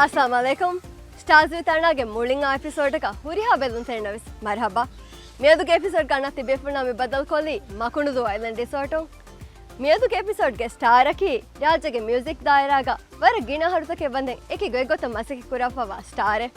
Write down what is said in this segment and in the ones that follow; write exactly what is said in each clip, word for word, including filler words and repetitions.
އައްސަލާމު ޢަލައިކުމް. ސްޓާރސް ވިތް އަނާގެ މުޅިން އާ އެޕިސޯޑަކަށް ހުރިހާ ބެލުންތެރިންނަށް ވެސް މަރުޙަބާ. މިއަދުގެ އެޕިސޯޑްގަ އަންނަ ތިބޭފުޅުންނާ މި ބަދަލުކޮށްލީ މަކުނުދޫ އައިލެންޑް ރިސޯޓުން. މިއަދުގެ އެޕިސޯޑްގެ ސްޓާރަކީ ރާއްޖޭގެ މިއުޒިކް ދާއިރާގަ ވަރަށް ގިނަ އަހަރުތަކެއް ވަންދެން އެކި ގޮތްގޮތަށް މަސައްކަތް ކުރައްވާ ސްޓާރެއް.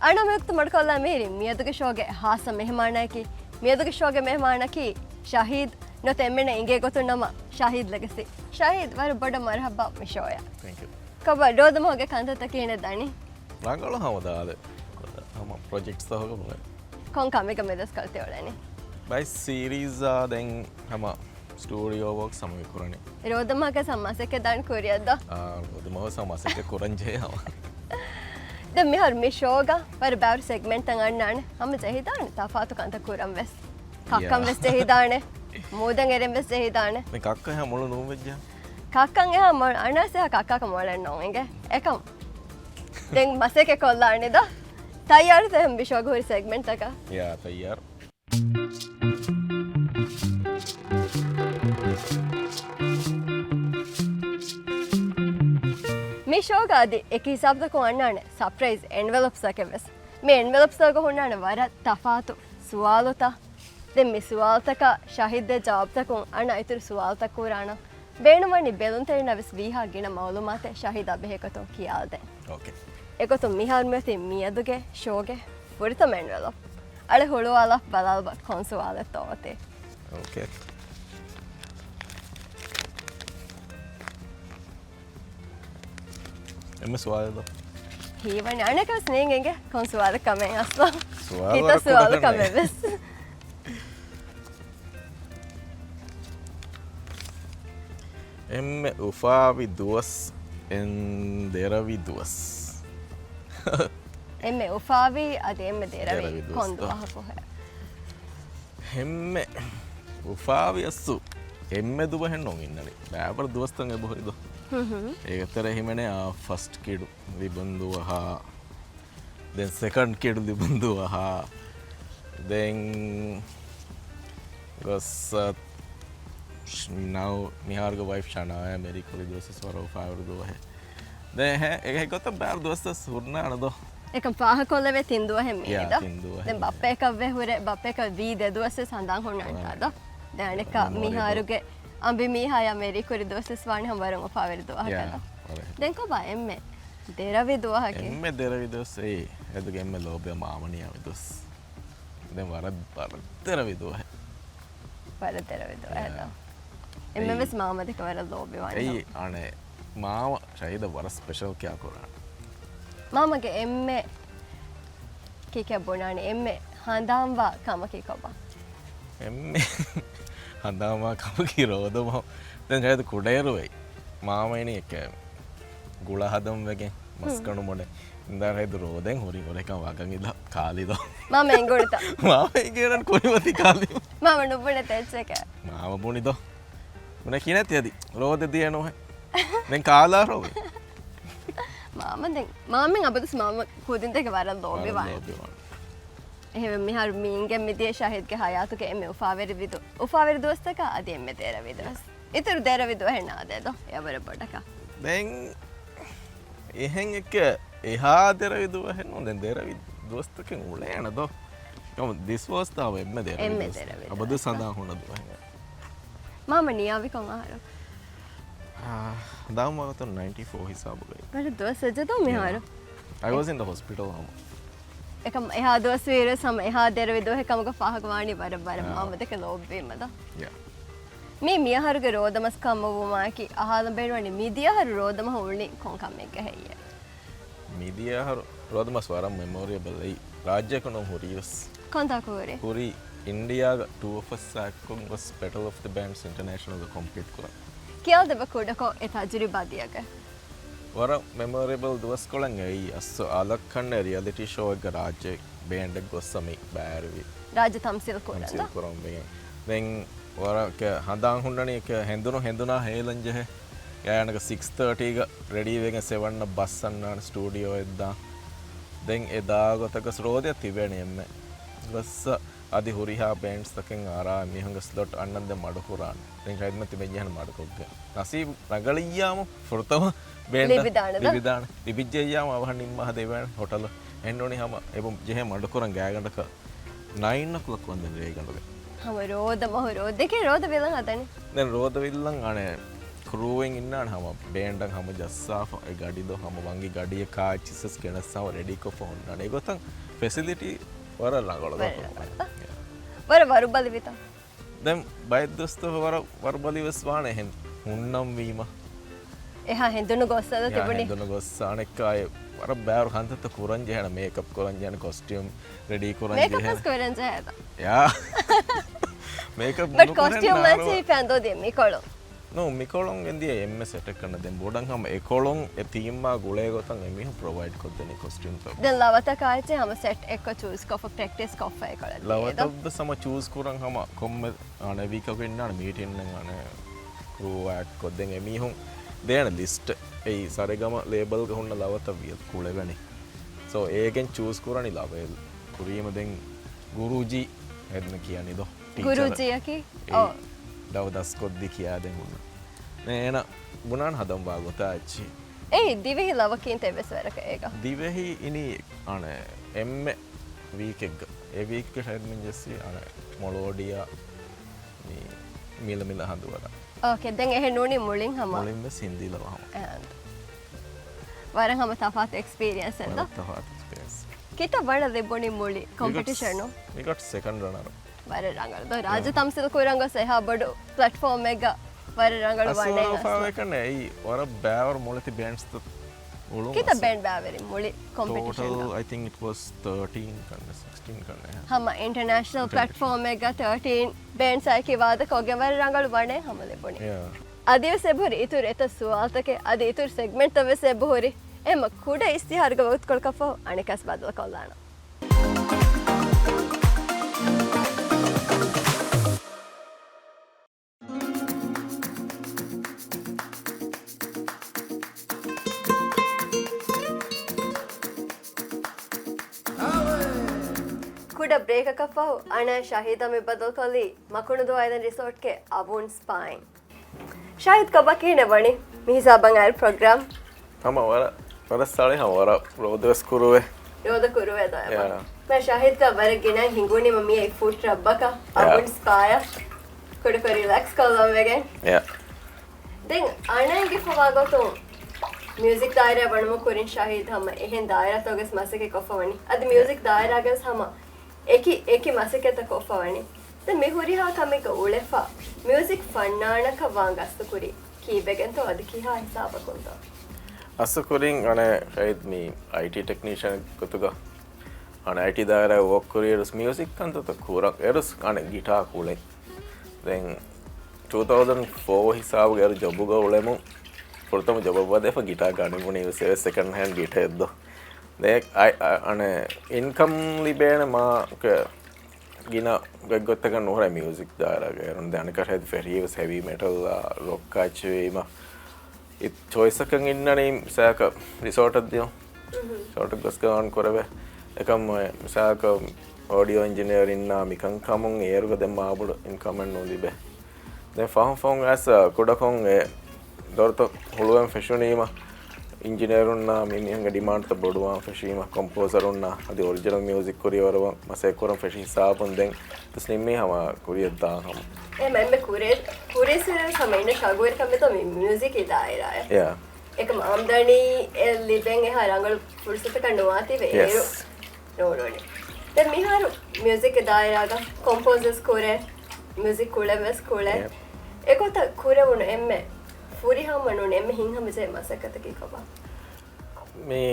އަންނަ މިވަގުތު މަޑުކޮށްލާ މިހިރީ މިއަދުގެ ޝޯގެ ހާއްސަ މެހެމާނަކީ. މިއަދުގެ ޝޯގެ މެހެމާނަކީ ޝަހީދު. ނުވަތަ އެންމެންނަށް އިނގޭ ގޮތުން ނަމަ ޝަހީދު ލެގެސީ. ޝަހީދު، ވަރަށް ބޮޑަށް މަރުޙަބާ މި ޝޯއަށް. ތެންކް ޔޫ. ކޮބާ ރޯދަމަހުގެ ކަންތައްތައް ކިހިނެއް ދަނީ؟ ރަނގަޅު ހަމަ ދާލެ. ހަމަ ޕްރޮޖެކްޓްސްތަކުގަ ބުނެ. ކޮން ކަމެއްގަ މި ދަސްކަޅަ ތިއުޅެނީ؟ ބައި ސީރީޒާ ދެން ހަމަ ސްޓޫޑިއޯ ވޯކް ހަމަ މި ކުރަނީ. ރޯދަމަހަކަށް ހަމަ މަސައްކަތް ދާން ކުރިއަށް ދޯ؟ އާ، ރޯދަމަހަކަށް ހަމަ މަސައްކަތް ކުރަން ޖެހޭ ހަމަ. ދެން މިހާރު މި ޝޯގަ ވަރަށް ބައިވަރު ސެގްމެންޓްތައް އަންނާނެ. ހަމަ ޖެހިދާނެ ތަފާތު ކަންތައް ކުރަން ވެސް. ކައްކަން ޔާ. ވެސް ޖެހިދާނެ. މޫދަށް އެރެން ވެސް ޖެހިދާނެ. މި ކައްކަ އެހާ މޮޅު ނޫން ވެއްޖެ. ކައްކަން އެހާ މޮޅު އަނާސް އެހާ ކައްކަކަށް މޮޅެއް ނޫން އިނގޭ. އެކަމް. ދެން މަސައްކަތް ކޮށްލާނެ ދޯ. ތައްޔާރުތަ އެހެން މި ޝޯގަ ހުރި ސެގްމެންޓްތަކަށް؟ ޔާ، ތައްޔާރު. މި ޝޯގަ އަދި އެކި ހިސާބުތަކުން އަންނާނެ ސަޕްރައިޒް އެންވެލޮޕްސްތަކެއް ވެސް. މި އެންވެލޮޕްސްތަކުގަ ހުންނާނެ ވަރަށް ތަފާތު ސުވާލުތައް. ދެން މި ސުވާލުތަކަށް ޝަހީދު ދޭ ޖަވާބުތަކުން އަންނަ އިތުރު ސުވާލުތައް ކުރާނަން. ބޭނުންވަނީ ބެލުންތެރިންނަށް ވެސް ވީހާ ގިނަ މައުލޫމާތެއް ޝަހީދާ ބެހޭގޮތުން ކިޔާލަދޭން. އޯކޭ. އެގޮތުން މިހާރު މިއޮތީ މިއަދުގެ ޝޯގެ ފުރަތަމަ އެންވެލޮޕް. އަޅެ ހުޅުވާލާ ބަލާލަބަ ކޮން ސުވާލެއްތޯ އޮތީ. އޯކޭ. އެންމެ ސުވާލެއް ދޯ؟ ހީވަނީ އަނެކަސް ނޭނގެ ކޮން ސުވާލެއް ކަމެއް އަސްލު. ސުވާލު ހިތަށް ވަރަށް ސުވާލު ކުޑަ ކަމެއް ކަމެއް. ވެސް. އެންމެ އުފާވި ދުވަސް، އެން ދެރަވި ދުވަސް. އެންމެ އުފާވި އަދި އެންމެ ދެރަވި ދެރަވި ދުވަސް ކޮން ދޯ؟ ދުވަހަކު ހޭ؟ އެންމެ އުފާވި އަސްލު އެންމެ ދުވަހެއް ނޫން އިންނަނީ. ބައިވަރު ދުވަސްތައް އެބަހުރި ދޯ. ހުން ހުން. އޭގެ ތެރޭ ހިމެނޭ އާ ފަސްޓް ކިޑު ލިބުން ދުވަހާ. ދެން ސެކަންޑް ކިޑު ލިބުން ދުވަހާ. ދެން ގޮސް، އަ، ނައު މިހާރުގެ ވައިފް ޝަނާޔާ މެރީ ކުރި ދުވަސް ވަރަށް އުފާވެރި ދުވަހެއް. ދެން ހެ-، އެ ގޮތަށް ބައިވަރު ދުވަސް ވެސް ހުންނާނެ ދޯ. އެކަން ފާހަގަކޮށްލެވޭ ތިން ދުވަހެއް މިއީ ދޯ. ތިން ދުވަހެއް ދެން މިއީ. ބައްޕަޔަކަށް ވެ ހުރެ، ބައްޕަޔަކަށް ވީ ދެ ދުވަސް ވެސް ހަނދާން ހުންނާނެ ދޯ. ދެން އަނެއްކާ މެމޮރީ މިހާރުގެ އަނބި މީހާޔާ މެރީ ކުރި ދުވަސް ވެސް ވާނެ ހަމަ ވަރަށް އުފާވެރި ދުވަހަކަށް ދޯ. ދެން ކޮބާ އެންމެ ދެރަވި ދުވަހަކީ؟ އެންމެ ދެރަވި ދުވަސް އެއީ އެދުގެ އެންމެ ލޯބިވާ މާމަ ނިޔާވި ދުވަސް. ދެން ވަރަށް، ވަރަށް ދެރަވި ދުވަހެއް. ވަރަށް ދެރަވި ދުވަހެއް ދޯ. އެންމެ ވެސް މާމަ ދެކެ ވަރަށް ލޯބިވާނެ. އެއީ އަނެއް މާމަ ޝަހީދަށް ވަރަށް ސްޕެޝަލް ކެއާ ކުރާނެ. މާމަގެ އެންމެ ކީކޭ ބުނާނެ އެންމެ ހަނދާންވާ ކަމަކީ ކޮބާ؟ އެންމެ ހަނދާންވާ ކަމަކީ ރޯދަމަހު. ދެން ޝަހީދު ކުޑައިރު ވެއްޖެ. މާމަ އިނީ އެކޭ ގުޅަ ހަދަން ވެގެން މަސްކަނޑު ބުނެ. އިންދާ ޝަހީދު ރޯދައިން ހުރި ހުރެކަން ވަގަށް އިލާ ކާލި ދޯ. މާމަ އެނގުނުތަ؟ މާމަ އެނގޭނަން ކުރިމަތި ކާލި. މާމަ ނުބުނެ ތެއްޗެކޭ. މާމަ ބުނި ދޯ. ބުނެ ކިނެތި އަދި ރޯދަ ދިޔަ ނުހެ. ދެން ކާލާ ރޯދަ. މާމަ ދެން، މާމަ އަބަދުސް މާމަ ކުދިންތަކެ ވަރަށް ލޯބިވާނެ. ވަރަށް ލޯބިވާނެ. އެހެންވެ މިހާރު މި އިނގެން މިދިޔަ ޝަހީދުގެ ހަޔާތުގެ އެންމެ އުފާވެރި ދު-، އުފާވެރި ދުވަސްތަކާ އަދި އެންމެ ދެރަވި ދުވަސް. އިތުރު ދެރަވި ދުވަހެއް ނާދޭ ދޯ، އެ ވަރަށް ބޮޑަކަށް. ދެން އެހެން އެކެ އެހާ ދެރަވި ދުވަހެއް ނޫން، ދެން ދެރަވި ދުވަސްތަކެއް އުޅޭނެ ދޯ. ކަމަ ދިސް ވާސް ދަ އެންމެ ދެރަވި އެންމެ ދުވަސް. ދެރަވި އަބަދު ދުވަސް. ސަނދާ ހުންނަ ދުވަހެއް. މާމަ ނިޔާވި ކޮން އަހަރު؟ އާ، ދާ މަގަތުން ނައިންޓީ ފޯ ހިސާބުގައި. ވަރަށް ދުވަސް ވެއްޖެ ދޯ މިހާރު. އެ- I was in the hospital ހަމަ. އެކަމް އެހާ ދުވަސް ވީރަސް ހަމަ އެހާ ދެރަވި ދުވަހެއް ކަމުގަ ފާހަގަވާނީ ވަރަށް ވަރަށް އާ. މާމަ ދެކެ ލޯބިވީމަ ދޯ. ޔާ. މީ މިއަހަރުގެ ރޯދަމަސް ކަމަށްވުމާއެކީ އަހާލަން ބޭނުންވަނީ މިދިޔަ އަހަރު ރޯދަމަހު އުޅުނީ ކޮން ކަމެއްގަ ހެއްޔޭ؟ މިދިޔަ އަހަރު ރޯދަމަސް ވަރަށް މެމޯރިއަބަލް އެއީ ރާއްޖެއަކު ނޫން ހުރީވެސް. ކޮންތާކު ހުރީ؟ ހުރީ އިންޑިއާގަ ޓޫ އޮފަސްއާ އެއްކޮށް ގޮސް ބެޓަލް އޮފް ދަ ބޭންޑްސް އިންޓަނޭޝަނަލްގަ ކޮމްޕީޓް ކުރަން. ކިޔާލަދެބަ ކުޑަކޮށް އެ ތަޖުރިބާ ދިޔަގެ. ވަރަށް މެމޯރިއަބަލް ދުވަސްކޮޅެއް އެއީ އަސްލު އަލަށް ކަންނޭ ރިއަލިޓީ ޝޯއެއްގަ ރާއްޖެ ބޭންޑެއް ގޮއްސަ މި ބައިވެރިވި. ރާއްޖެ ތަމްސީލް ކުރަން ތަމްސީލް ދޯ؟ ކުރަން ވެގެން. ދެން ވަރަށް ކެ ހަނދާން ހުންނަނީ ކެ ހެނދުނު ހެނދުނާ ހޭލަން ޖެހޭ. ގާތްގަނޑަކަށް ސިކްސް ތާޓީގަ ރެޑީ ވެގެން ސެވަންނަށް ބަސް އަންނާނެ ސްޓޫޑިއޯއެއް ދާން. ދެން އެ ދާ ގޮތަކަސް ރޯދައަށް ތިބޭނެ އެންމެ. ގޮއްސަ އަދި ހުރިހާ ބޭންޑްސްތަކެއް އަރާ މީހުންގެ ސްލޮޓް އަންނަން ދެން މަޑުކުރާނެ. ދެން ހައިދްމަތި މެންޖެހަން މަޑުކޮށްގެން. ނަސީބު ރަނގަޅިއްޔާމު ފުރަތަމަ ބޭންޑަށް ލިބިދާނެ ދޯ؟ ލިބިދާނެ. ލިބިއްޖެއްޔާމު އަވަހަށް ނިންމާ ހަދަ އިވެންޓް ހޮޓަލަށް އެހެންނޫނީ ހަމަ އެބަ ޖެހޭ މަޑުކުރަން ގާތްގަނޑަކަށް ނައިން އޮކްލޮކް ވަންދެން ރޭގަނޑުގެ. ހަމަ ރޯދަ މަހު ރޯދަ. ދެކެ ރޯދަ ވިލަން ހަދަނީ. ދެން ރޯދަ ވިލަން އަނެއް ކްރޫއިން އިންނާނެ ހަމަ ބޭންޑަށް ހަމަ ޖައްސާފަ އެ ގަޑި ދޯ ހަމަ ވަންގި ގަޑިއަށް ކާއެއްޗިއްސަސް ގެނެސްސާފަ ރެޑީކޮށްފަ ހުންނާނެ. އެގޮތަށް ފެސިލިޓީ ވަރަށް ރަނގަޅު ވަރަށް ދޯ. ރަނގަޅު. ވަރަށް ވަރުބަލި ވިތަ؟ ދެން ބައެއް ދުވަސްތަކު ވަރަށް ވަރުބަލި ވެސް ވާނެ އެހެން ހުންނަން ވީމަ. އެހާ ހެނދުނު ގޮއްސަދ އެހާ ތިބުނީ. ހެނދުނު ގޮއްސަ އަނެއްކާ އެ ވަރަށް ބާރު ކަންތައްތައް ކުރަން ޖެހޭނެ، މޭކަޕް ކުރަން ޖެހޭނެ، ކޮސްޓިއުމް ރެޑީ ކުރަން މޭކަޕް ޖެހޭނެ. ވެސް ކުރަން ޖެހޭތަ؟ ޔާ. މޭކަޕް ބަޓް ނުކުރެން ކޮސްޓިއުމް ނާރު. މައްޗި ފެންދޯ ދިޔަ މިކޮޅު. ނޫ، މިކޮޅުން ގެންދިޔަ އެންމެ ސެޓެއް ކަންނަ ދެން ބޮޑަށް ހަމަ އެކޮޅުން އެ ތީމާ ގުޅޭ ގޮތަށް އެމީހުން ޕްރޮވައިޑް ކޮށްދެނީ ކޮސްޓިއުމްތައް. ދެން ލަވަތަކާ އެއްޗެއް ހަމަ ސެޓް އެއްކޮށް ޗޫސް ކޮށްފަ ޕްރެކްޓިސް ކޮށްފަ އެކޮޅަށް ލަވަތައް ވެސް ހަމަ ޗޫސް ކުރަން ހަމަ ކޮންމެ އަނެވީކަކު އިންނާނެ މީޓިން އަނެ ކްރޫ އެޑް ކޮށްދެން އެމީހުން ދޭނެ ލިސްޓް އެއީ ސަރެގަމަ ލޭބަލްގަ ހުންނަ ލަވަތައް ވިޔަ ކުޅެވެނީ. ސޯ އޭގެން ޗޫސް ކުރަނީ ލަވައެއް ކުރީމަ ދެން ގުރޫޖީ ހެދުނެ ކިޔަނީ ދޯ. ޓީޗަރ. ގުރޫޖީއަކީ؟ އެއީ އޯ. ދައު ދަސްކޮށްދީ ކިޔާދެން ހުންނަ. ދެން އޭނަ ބުނާން ހަދަން ވާ ގޮތާ އެއްޗި. އެއީ ދިވެހި ލަވަކީންތަ އެއްވެސް ވަރަކަށް އޭގަ؟ ދިވެހި އިނީ އަނެ އެންމެ ވީކެއްގަ. އެ ވީކްގަ ހެދުމިން ޖެއްސީ އަނެ މޮޅޯޑިއާ މި މިލަ މިލަ ހަނދުވަރަށް. އޯކޭ، ދެން އެހެން ނޫނީ މުޅިން ހަމަ. މުޅިން ވެސް ހިންދީ ލަވަ ހަމަ. އެހެން. ވަރަށް ހަމަ ތަފާތު އެކްސްޕީރިއަންސް އެއް ދޯ؟ ވަރަށް ތަފާތު އެކްސްޕީރިއަންސް. ކިތައް ވަނަ ލިބުނީ މުޅި ކޮމްޕިޓިޝަނު؟ ވި ގޮޓް ސެކަންޑް ރަނަރ. ވަރަށް ރަނގަޅު ދޯ. ރާއްޖެ ތަމްސީލް ކުރަން ގޮސް އެހާ ބޮޑު ޕްލެޓްފޯމެއްގަ ވަރަށް ރަނގަޅު ވަނެ އަސްލު އަސްލު. އެކަން އެއީ ވަރަށް ބާވަރު މުޅިތި ބޭންޑްސް އުޅުން ކިތައް އަސްލު. ބޭންޑް ބާވެރި މުޅި ކޮމްޕިޓިޝަން؟ ޓޯޓަލް، I think it was thirteen ކަންނެ، ސިކްސްޓީން ކަންނެ. ހަމަ އިންޓަރނޭޝަނަލް ޕްލެޓްފޯމެއްގަ ތާޓީން ބޭންޑްސް އައިކި ވާދަކޮށްގެން ވަރަށް ރަނގަޅު ވަނެ ހަމަ ލިބުނީ. ޔާ. އަދިވެސް އެބަހުރި އިތުރު އެތައް ސުވާލުތަކެއް، އަދި އިތުރު ސެގްމެންޓްތައް ވެސް އެބަހުރި. އެމަ ކުޑަ އިސްތިހާރުގެ ވަގުތުކޮޅަކަށްފަހު އަނެކަސް ބަދަލުކޮށްލާނަން. ކުޑަ ބްރޭކަކަށްފަހު އަނާ ޝަހީދާ މި ބަދަލުކޮށްލީ މަކުނުދޫ އައިލެންޑް ރިސޯޓްގެ އަވުން ސްޕާއިން. ޝަހީދް ކޮބާ ކިހިނެއް ވަނީ؟ މި ހިސާބަށް އައިރު ޕްރޮގްރާމް. ހަމަ ވަރަށް، ވަރަށް ސަޅި ހަމަ ވަރަށް ރޯދަވެސް ކުރުވޭ. ރޯދަ ކުރުވޭ ދޯ އެބަ. ޔާ. މަ ޝަހީދްގަ ވަރަށް ގިނަ ހިނގުނީމަ މިއީ ފުޑް ރައްބަކަށް ޔާ. އަވުން ސްޕާޔަށް. ކުޑަކޮށް ރިލެކްސް ކޮށްލަން ވެގެން. ޔާ. ދެން އަނެއްގެ ފަވާގޮތުން މިއުޒިކް ދާއިރާ ވަނުމަ ކުރިން ޝަހީދް ހަމަ އެހެން ދާއިރާތަކުގަސް މަސައްކަތް ކޮށްފަ ވަނީ. އަދި މިއުޒިކް ދާއިރާގަސް ހަމަ އެކި، އެކި މަސައްކަތްތައް ކޮށްފަ ވަނީ. ދެން މި ހުރިހާ ކަމެއްގަ އުޅެފަ މިއުޒިކް ފަންނާނަކަށް ވާން ގަސްތުކުރީ ކީއްވެގެންތޯ އަދި ކިހާ ހިސާބަކުންތޯ؟ އަސްލުކުރިން އަނެއް ޝަހީދް މި އައިޓީ ޓެކްނީޝަން ގޮތުގަ އަނެއް އައިޓީ ދާއިރާ ވޯކް ކުރި އެރުސް މިއުޒިކް ކަންތައްތައް ކުރަން އެރުސް އަނެއް ގިޓާ ކުޅެ. ދެން ޓޫ ތައުޒަންޑް ފޯ ހިސާބުގަ އެރު ޖޮބުގަ އުޅެމުން ފުރަތަމަ ޖޮބަށް ވަދެފަ ގިޓާ ގަނެވުނީ ވެސް އެވެސް ސެކަންޑް ހޭންޑް ގިޓައެއް ދޯ. ދެން އައި، އަ، އަނެއް އިންކަމް ލިބޭނެ މާ ގިނަ ގޮތްގޮތަކަށް ނުހުރޭ މިއުޒިކް ދާއިރާގަ އޭރުން ދެން އަނެކަށެއް ފެށީ ވެސް ހެވީ މެޓަލް ރޮކް އެއްޗެއް ވީމަ. އި ޗޮއިސްއަކަށް އިންނަނީ މިސާލަކަށް ރިސޯޓަށް ދިޔުން. ރިސޯޓަށް ގޮސްގަ އާން ކުރެވޭ. އެކަމް މިސާލަކަށް އޯޑިއޯ އިންޖިނިއަރ އިންނާ މިކަން ކަމުން އޭރުގަ ދެން މާބޮޑު އިންކަމެއް ނުލިބޭ. ދެން ފަހުން ފަހުން އައިސް ކުޑަކޮށް އެ ދޮރުތައް ހުޅުވަން ފެށުނީމަ، އިންޖިނިއަރުންނާ މި މީހުންގެ ޑިމާންޑްތައް ބޮޑުވާން ފެށީމަ، ކޮމްޕޯޒަރުންނާ އަދި އޮރިޖިނަލް މިއުޒިކް ކުރިއަށް ވަރަށް މަސައްކަތް ކުރަން ފެށި ހިސާބުން ދެން ވެސް ނިންމީ ހަމަ ކުރިއަށް ދާން ހަމަ. އެ މަ-، އެންމެ ކުރި-، ކުރިއަށް ހަމަ އިންނަ ޝަގުވެރިކަމެއް ދޯ މި މިއުޒިކް ދާއިރާއަށް. ޔާ. އެކަމް އާމްދަނީ އެ ލިބެން އެހާ ރަނގަޅު ފުރުސަތަކަށް ނުވާތީވެ އޭރު. ޔެސް. ނޫން ނޫނީ. ދެން މިހާރު މިއުޒިކްގެ ދާއިރާގަ ކޮމްޕޯޒަރސް ކުރޭ، މިއުޒިކް ކުޅެން ވެސް ކުޅޭ. ޔެސް. އެގޮތަށް ކުރެވުނު އެންމެ ފުރިހަމަ ނޫނީ އެންމެ ހިތްހަމަޖެހޭ މަސައްކަތަކީ ކޮބާ؟ މި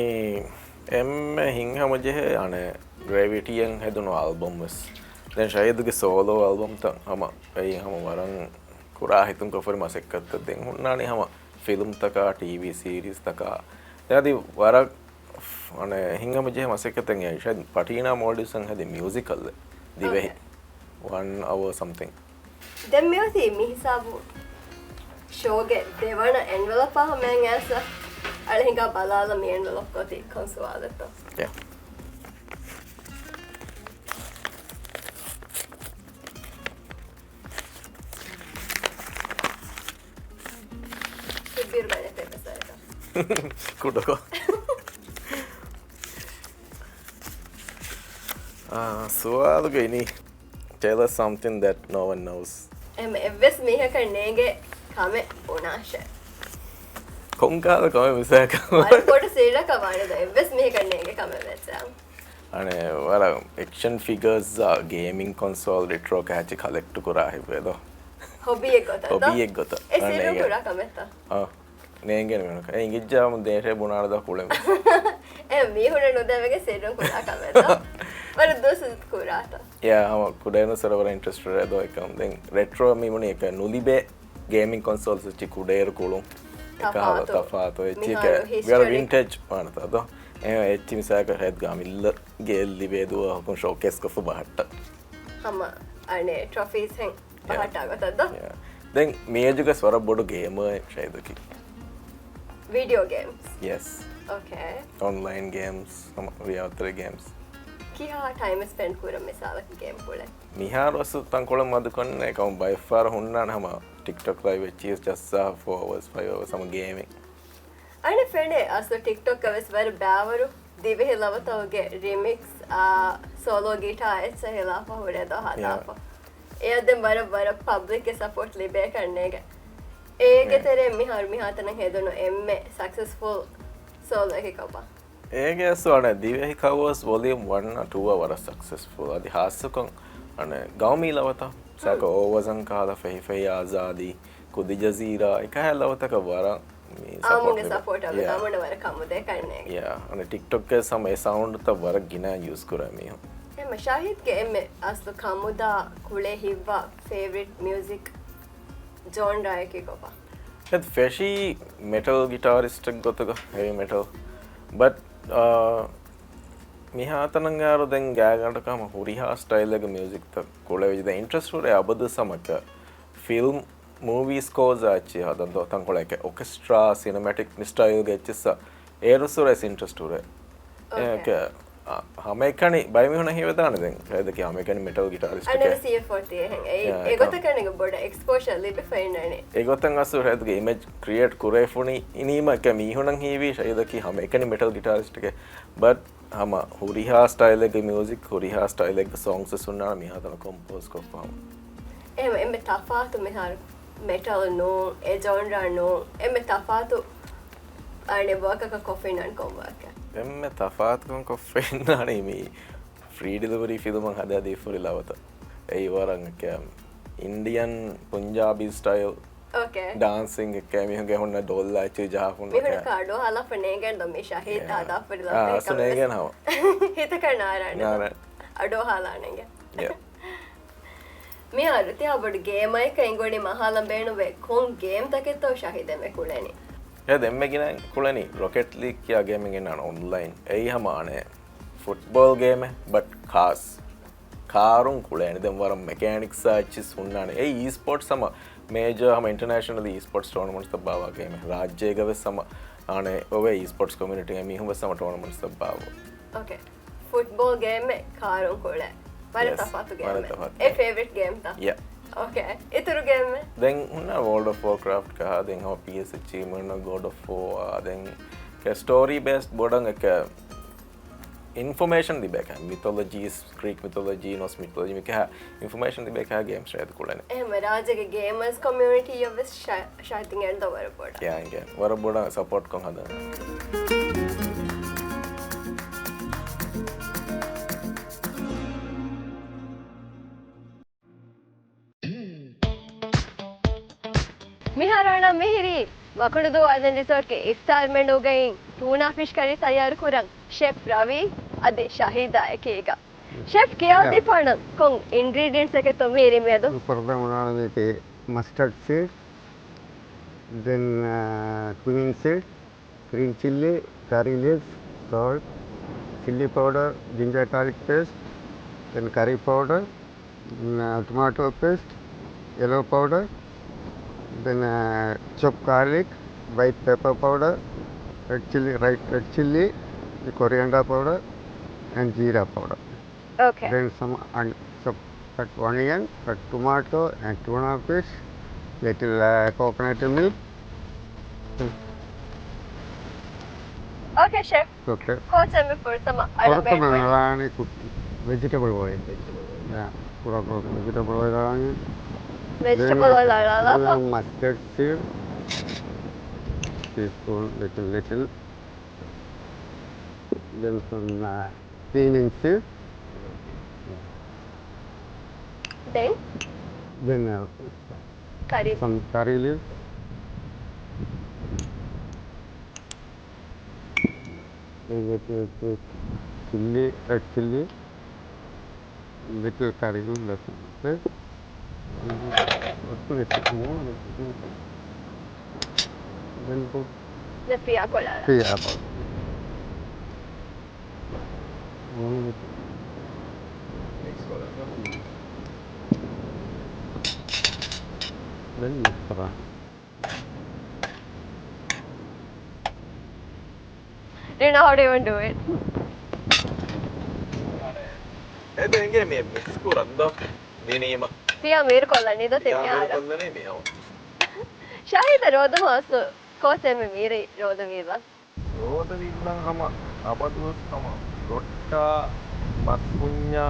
އެންމެ ހިތްހަމަޖެހޭ އަނެއް ގްރެވިޓީއަށް ހެދުނު އަލްބަމް ވެސް. ދެން ޝަހީދުގެ ސޯލޯ އަލްބަމްތައް ހަމަ އެއީ ހަމަ ވަރަށް ކުރާ ހިތުން ކޮށްފަ ހުރި މަސައްކަތްތައް. ދެން ހުންނާނީ ހަމަ ފިލްމްތަކާ، ޓީވީ ސީރީޒްތަކާ، ދެން އަދި ވަރަށް އަނެއް ހިތްހަމަޖެހޭ މަސައްކަތެއް އެއީ ޝަހީދް ޕަޓީނާ މޯލްޑިވްސްއަށް ހެދި މިއުޒިކަލް ދިވެހި. އޯކޭ. ވަން އަވަރ ސަމްތިން. ދެން މިއޮތީ މި ހިސާބު ޝޯގެ ދެވަނަ އެންވެލޮޕާ ހަމައަށް އައިސް އަޅެ ހިނގާ ބަލާލަ މި އެންވެލޮޕް ގޮތީ ކޮން ސުވާލެއްތޯ؟ ޔާ. ކުޑަކޮށް. އާ، ސުވާލުގައި ނީ. Tell us something that no one knows. އެމް އެއްވެސް މީހަކަށް ނޭނގޭ ކަމެއް ބުނާށޭ. ކޮންކާލަ ކަމެއް މިސާކަށް؟ ވަރަށް ބޮޑު ސިއްރަކަށް ވާނެ ދޯ އެއްވެސް މީހަކަށް ނޭނގޭ ކަމެއް ވެއްޖާ. އަނެއް ވަރަށް އެކްޝަން ފިގަރސް އާ ގޭމިން ކޮންސޯލް ރެޓްރޯ ކާޗި ކަލެކްޓް ކުރާ ހިތްވޭ ދޯ. ހޮބީއެއް ގޮތަށް ދޯ؟ ހޮބީއެއް ގޮތަށް. އެ ސިއްރުން ކުރާ ކަމެއްތަ؟ އާ. ނޭނގޭނެ މީހުން. އެ އިނގިއްޖާމު ދޭށޭ ބުނާނެ ދޯ ކުޅެން. އެ މީހުންނަށް ނުދެވޭ ސިއްރުން ކުރާ ކަމެއްތަ؟ ވަރަށް ދުވަސް ކުރާތަ؟ ޔާ، ހަމަ ކުޑައިން ސޮރަ ވަރަށް އިންޓްރެސްޓެޑް ދޯ އެކަމް. ދެން ރެޓްރޯ މި ބުނީ އެކަ ނުލިބޭ ގޭމިން ކޮންސޯލްސް އެއްޗި ކުޑައިރު ކުޅުން. އެކަހަލަ ތަފާތު. ތަފާތު އެއްޗި މިހާރު ކަ ވިއަރ ހިސްޓޮރި. ވިންޓޭޖް ވާނެތާ ދޯ. އެ އެއްޗި މިސާކަށް ހެދް ގާމިއްލަ ގޭއްލިބޭ ދުވަހަކުން ޝޯކޭސް ކޮށްފަ ބަހައްޓަ. ހަމަ އަނެއް ޓްރޮފީސް ހެން. ޔާ. ބަހައްޓާ ގޮތަށް ދޯ؟ ޔާ. ދެން މި އޭޖުގަސް ވަރަށް ބޮޑު ގޭމަރެއް ޝަހީދަކީ. ވީޑިއޯ ގޭމްސް؟ ޔެސް. އޯކޭ. އޮންލައިން ގޭމްސް، ހަމަ ރިޔާ އަތޮޅު ގޭމްސް. ކިހާ ޓައިމް ސްޕެންޑް ކުރަން މިސާލަކަށް ގޭމް ކުޅެން؟ މިހާރު އަސްލު ތަންކޮޅެއް މަދުކޮށްނެ ކަމަށް ބައެއްފަހަރު ހުންނާނެ ހަމަ ޓިކްޓޮކް ލައިވް އެއްޗިހި ޖައްސާ ފޯ އަވަރސް ފައިވް އަވަރސް ހަމަ ގޭމިން. އަނެއް ފެނޭ އަސްލު ޓިކްޓޮކް ވެސް ވަރަށް ބާވަރު ދިވެހި ލަވަތަކުގެ ރިމިކްސް އާ ސޯލޯ ގިޓާ އެއްޗެއް ހިލާފަށް ހުރޭ ދޯ ހަދާފަ. އެޔަށް ދެން ވަރަށް ވަރަށް ޕަބްލިކްގެ ސަޕޯޓް ލިބޭކަށް ނޭނގެ. އޭގެ ތެރޭ މިހާރު މިހާތަނަށް ހެދުނު އެންމެ ސަކްސެސްފުލް ސޯލޯއަކީ ކޮބާ؟ އޭގެ އަސްލު އަނެއް ދިވެހި ކަވަރސް ވޮލިއުމް ވަން އާ ޓޫ އާ ވަރަށް ސަކްސެސްފުލް. އަދި ހާއްސަކޮށް އަނެއް ގައުމީ ލަވަތައް ސާކަ އޯވަޒަން ކަހަލަ ފެހި އާޒާދީ ކުދި ޖަޒީރާ އެކަހަލަ ލަވަތަކަށް ވަރަށް މި އާމުގެ ސަޕޯޓް ސަޕޯޓް އަވެ ޔާ. އާމުން ވަރަށް ކަމުދޭ ކަންނޭ. ޔާ. އަނެއް ޓިކްޓޮކްގެ ސަމަ އެ ސައުންޑްތައް ވަރަށް ގިނަ ޔޫސް ކުރާ މީހުން. އެމަ ޝާހިދްގެ އެންމެ އަސްލު ކަމުދާ ކުޅޭ ހިތްވާ ފޭވަރިޓް މިއުޒިކް ޖޯންރާއަކީ ކޮބާ؟ އެ ފެށީ މެޓަލް ގިޓާރިސްޓެއް ގޮތަކަށް ހެވީ މެޓަލް. ބަޓް މިހާތަނަށް އައިރު ދެން ގާތްގަނޑަކަށް ހަމަ ހުރިހާ ސްޓައިލެއްގެ މިއުޒިކްތައް ކުޅެވި ދެން އިންޓްރެސްޓް ހުރޭ އަބަދު ސަމަކަ ފިލްމް މޫވީ ސްކޯސް އެއްޗި ހަދަން ދޯ ތަންކޮޅެއް އޮކެސްޓްރާ ސިނަމެޓިކް މި ސްޓައިލްގެ އެއްޗިއްސަށް އޭރުސުރެސް އިންޓްރެސްޓް ހުރޭ. އޯކޭ. އެ، އަ، ހަމައެކަނި ބައިމީހުނަށް ހީވެދާނެ ދެން ހޭދަކީ ހަމައެކަނި މެޓަލް ގިޓާރިސްޓެކޭ. އަނެރު ސީ އެފް ފޯޓީ އެހެން. އެއީ ޔާ، އެ އެކަ- ގޮތަކަށް ނޭނގެ ބޮޑަށް އެކްސްޕޯޝަރ ލިބިފަ އިންނަނީ. އެގޮތަށް އަސްލު ހޭދަކީ އިމޭޖް ކްރިއޭޓް ކުރެފުނީ އިނީމަ އެކަ މީހުނަށް ހީވީ ޝަހީދަކީ ހަމައެކަނި މެޓަލް ގިޓާރިސްޓެކޭ. ބަޓް ހަމަ ހުރިހާ ސްޓައިލެއްގެ މިއުޒިކް، ހުރިހާ ސްޓައިލެއްގެ ސޮންގްސް ހުންނާނެ މިހާތަނަށް ކޮމްޕޯޒް ކޮށްފަ ހަމަ. އެހެން އެންމެ ތަފާތު މިހާރު މެޓަލް ނޫން، އެ ޖޯންރާ ނޫން، އެންމެ ތަފާތު އަނެއް ވާކަކަށް ކޮށްފަ އިންނާނެ ކޮން ވާކެއް؟ އެންމެ ތަފާތުކަން ކޮށްފަ އިންނާނީ މި ފްރީ ޑިލިވަރީ ފިލުމަށް ހަދާ ދީފަ ހުރި ލަވަތައް. އެއީ ވަރަށް އެކަ އިންޑިއަން ޕުންޖާބީ ސްޓައިލް ޑާންސިން އެކަ މީހުންގެ ހުންނަ ޑޯލް ލާއެއްޗި ޖަހާފަ ހުންނަ މީހުންނަކަށް އަޑުއަހާލާފަ ނޭނގޭނެ ދޯ މި ޝަހީދް ހަދާފަ ހުރި ލަވަތައް އާ، އަސްލު ނޭނގޭނެ ހަމަ. ހިތަކަށް ނާރާނެ. ނާރާނެ. އަޑުއަހާލާނެ އިނގޭ. ޔާ. މިހާރު ތިހާ ބޮޑު ގޭމަރެއްކަ އިނގޮނީ މަހާލަން ބޭނުންވޭ ކޮން ގޭމްތަކެއްތޯ ޝަހީދެމެ ކުޅެނީ؟ އެ ދެންމެ ގިނަ ކުޅެނީ ރޮކެޓް ލީގް ކިޔާ ގޭމެއް ގެންނާނެ އޮންލައިން. އެއީ ހަމަ އަނެއް ފުޓްބޯލް ގޭމެއް ބަޓް ކާސް. ކާރުން ކުޅޭނެ ދެން ވަރަށް މެކޭނިކްސް އާ އެއްޗިސް ހުންނާނެ. އެއީ އީސްޕޯޓްސް ހަމަ މޭޖާ ހަމަ އިންޓަރނޭޝަނަލީ އީސްޕޯޓްސް ޓޯނަމަންޓްސްތައް ބާވާ ގޭމެއް. ރާއްޖޭގަ ވެސް ހަމަ އަނެއް އޮވޭ އީސްޕޯޓްސް ކޮމިއުނިޓީގެ މީހުން ވެސް ހަމަ ޓޯނަމަންޓްސްތައް ބާވާ. އޯކޭ. ފުޓްބޯލް ގޭމެއް ކާރުން ކުޅޭ. ވަރަށް ޔެސް، ތަފާތު ވަރަށް ގޭމެއް. ތަފާތު އެ ގޭމެއް. ފޭވަރިޓް ގޭމްތަ؟ ޔާ. އޯކޭ. އިތުރު ގޭމެއް؟ ދެން ހުންނަ ވޯލްޑް އޮފް ވޯކްރާފްޓް ކަހާ، ދެން ހަމަ ޕީއެސް އެޗް އީ މުންނަ ގޯޑް އޮފް ވާ، ދެން ކެ ސްޓޯރީ ބޭސްޑް ބޮޑަށް އެކަ އިންފޮމޭޝަން ލިބޭކަ މިތޮލޮޖީސް، ގްރީކް މިތޮލޮޖީ، ނޯސް މިތޮލޮޖީ މިކަހާ އިންފޮމޭޝަން ލިބޭކަހާ ގޭމްސް ޝަހީދު ކުޅެނީ. އެހެން ރާއްޖޭގެ ގޭމަރސް ކޮމިއުނިޓީއަށް ވެސް ޝަ-، ޝަހީދު އެންދޯ ވަރަށް ބޮޑަށް. ޔާ، އިނގޭ. ވަރަށް ބޮޑަށް ސަޕޯޓް ކޮށް ހަދާ. މިހާރު އަންނަ މިހިރީ މަކުޑުދޫ އައިލެންޑް ރިސޯޓްގެ އިފްތާރް މެނޫގައި ޓޫނާ ފިޝް ކަރީ ތައްޔާރު ކުރަން ޝެފް ރަވީ އަދި ޝަހީދާ އެކީގަ. ޝެފް ކިޔާދީފާނަން ކޮން އިންގްރީޑިއެންޓްސް އެކެއްތޯ މިހިރީ މިއަދު؟ ފުރަތަމަ އޮންނާނެ މީތި މަސްޓަޑް ސީޑް، ދެން، އާ، ކުމިން ސީޑް، ގްރީން ޗިއްލީ، ކަރީ ލީފް، ސޯލްޓް، ޗިއްލީ ޕައުޑަރ، ޖިންޖަރ ގާލިކް ޕޭސްޓް، ދެން ކަރީ ޕައުޑަރ، ޓޮމާޓޯ ޕޭސްޓް، ޔެލޯ ޕައުޑަރ، ދެން، ޗޮޕް ގާލިކް، ވައިޓް ޕެޕަ ޕައުޑަރ، ރެޑް ޗިއްލީ، ރައިޓް ރެޑް ޗިއްލީ، ކޮރިއަންޑާ ޕައުޑަރ، އެންޑް ޖީރާ ޕައުޑަރ. އޯކޭ. ދެން ސަމް އަން-، ސޮ-، ކަޓް އޮނިއަން، ކަޓް ޓޮމާޓޯ، އެންޑް ޓޫނާ ފިޝް، ލިޓިލް، އާ، ކޯކޮނަޓް މިލްކް. އޯކޭ ޝެފް. އޯކޭ. ކޯޗެއް މި ފުރަތަމަ އަޅަ ފުރަތަމަ ބޭކް ވެ. އަޅާނީ ކު-، ވެޖިޓޭބަލް އޮއިލް. ޔާ، ކުޑަ ކުޑަ ވެޖިޓޭބަލް އޮއިލް އަޅާނީ. ވެޖިޓޭބަލް އޮއިލް އަޅާލާ. ދެން މަސްޓަޑް ސީޑް. ޓީސްޕޫން ލިޓިލް ލިޓިލް. ދެން ސަމް ސީޒަނިން ސީޑް. ދެން؟ ދެން، އަ، ކަރީ. ސަމް ކަރީ ލީވްސް. ދެން ލިޓިލް ޗިލީ، ރެޑް ޗިލީ. ލިޓިލް ކަރީ ލީވްސް. ދެން ފިޔާ ކޮޅަށް. ފިޔާ ކޮޅަށް. ދެން މިކްސް ކޮށްލާ. ރިނާ، how do you do it? އެ ދެންގެ މި މިކްސް ކުރަން ދޯ. ދިނީމަ. ފިޔާ މީރު ކޮށްލަނީ ދޯ ތި ފިޔާ މީރު މިހާރު. ކޮށްލަނީ މި ހަމަ. ޝާހިދަށް ރޯދަ މާސް ކޯޗެއް މި މީރި ރޯދަ ވީބަ؟ ރޯދަ ވީ ބުނަން ހަމަ އަބަދުވެސް ހަމަ ރޮއްޓާ، މަސް ކުންޏާ،